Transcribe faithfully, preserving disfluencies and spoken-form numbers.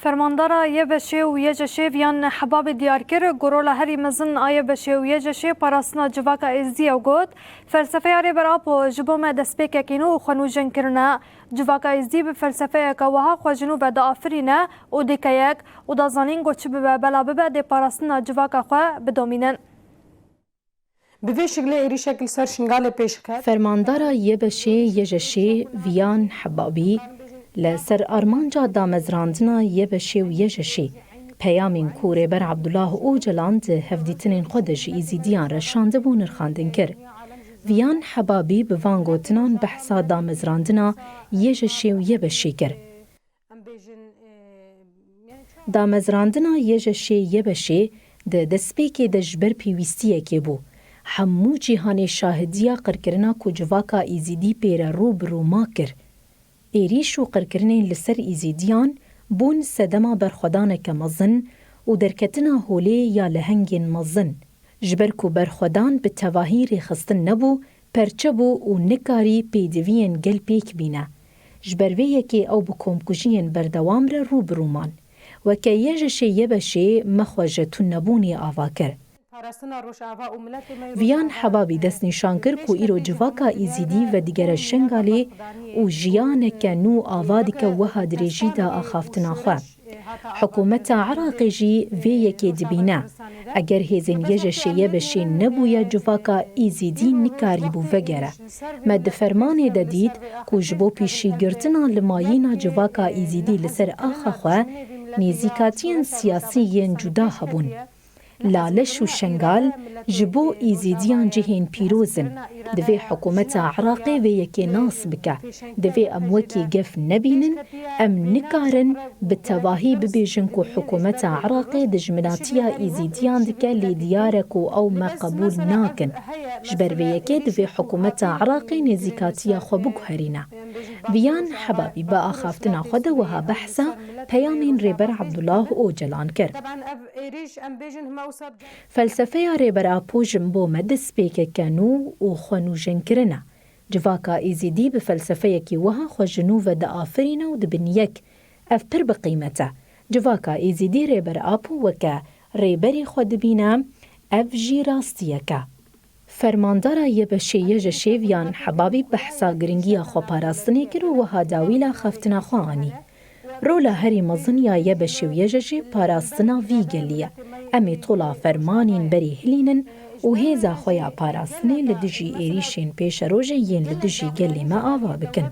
Fermandara Y B Şê û Y J Şê Viyan Hebabî diyar kir, ku rola herî mezin a Y B Şê û Y J Şê parastina civaka Êzidî ye û got, felsefeya Rêber Apo ji bo me destpêkekî nû û xwenûjinkirin e. Civaka Êzidî bi felsefeyeke wiha xwe ji nû ve diafirîne û dike yek û da zanîn ku çi bibe bela bibe dê parastina civaka xwe bidomînin. Bi vê şiklê êrîşek li ser Şingalê pêş ket. Fermandara Y B Şê Y J Şê Viyan Hebabî li ser armanca damezrandina Y B Şê û Y J Şê peyamên ku Rêber Abdullah Ocalan di hevdîtinên xwe de ji Êzîdiyan re şandibû nirxandin kir. Viyan Hebabî bi van gotinan behsa damezrandina Y J Şê û Y B Şê kir. Damezrandina Y J Şê Y B Şê di destpêkê de ji ber pêwîstiyekê bû. Hemû cîhanê şahidiya qirkirina ku civaka Êzîdî pê re rû bi rû ma kir. Êrîş û qirkirinên li ser Êzîdiyan bûn sedema berxwedaneke mezin û derketina holê ya lehengên mezin. Ji ber ku berxwedan bi tevahî rêxistin nebû, perçe bû û nikarî pêdiviyên gel pêk bîne. Ji ber vê yekê ew bi komkujiyên berdewam re rû bi rû man. Weke Y J Ş Y B Ş me xwe ji tunebûnê ava kir. Viyan Hebabî destnîşan kir ku îro civaka Êzîdî vedigere Şengalê û jiyaneke nû ava dike wiha dirêjî da axaftina xwe. Hikûmeta Iraqê jî vê yekê dibîne. Eger hêzên Y J Ş Y B Ş nebûye, civaka Êzîdî nikarîbû vegere. Me di fermanê de dît ku ji bo pêşîgirtina limayîna civaka Êzîdî li ser axa xwe, nêzîkatiyên siyasî yên cuda hebûn. Laleş û Şengal ji bo Êzîdiyan cihên pîroz in. Divê hikûmeta Iraqê vê yekê nas bike. Divê em wekî gef nebînin, em nikarin bi tevahî bibêjin ku hikûmeta Iraqê dijminatiya Êzîdiyan dike, lê diyar e ku ew me qebûl nakin. Ji ber vê yekê divê hikûmeta Iraqê nêzîkatiya xwe biguherîne. Viyan Hebabî bi axaftina xwe de wiha behsa peyamên Rêber Abdullah Ocalan kir. Felsefeya Rêber Apo ji bo me destpêkeke nû û xwenûjinkirin e. Civaka Êzîdî bi felsefeyekî wiha xwe ji nû ve diafirîne û dibin yek. Ev pir bi qîmet e. Civaka Êzîdî Rêber Apo weke rêberê xwe dibîne, ev jî rastiyek e. Fermandara Y B Ş Y J Ş Viyan Hebabî behsa giringiya xweparastinê kir û wiha dawî li axaftina xwe anî. Rola herî mezin ya Y B Ş û Y J Ş parastina vî gelî ye. Em ê tola fermanên berê hilînin û hêza xwe ya parastinê li dijî êrîşên pêşerojê yên li dijî gelê me ava bikin.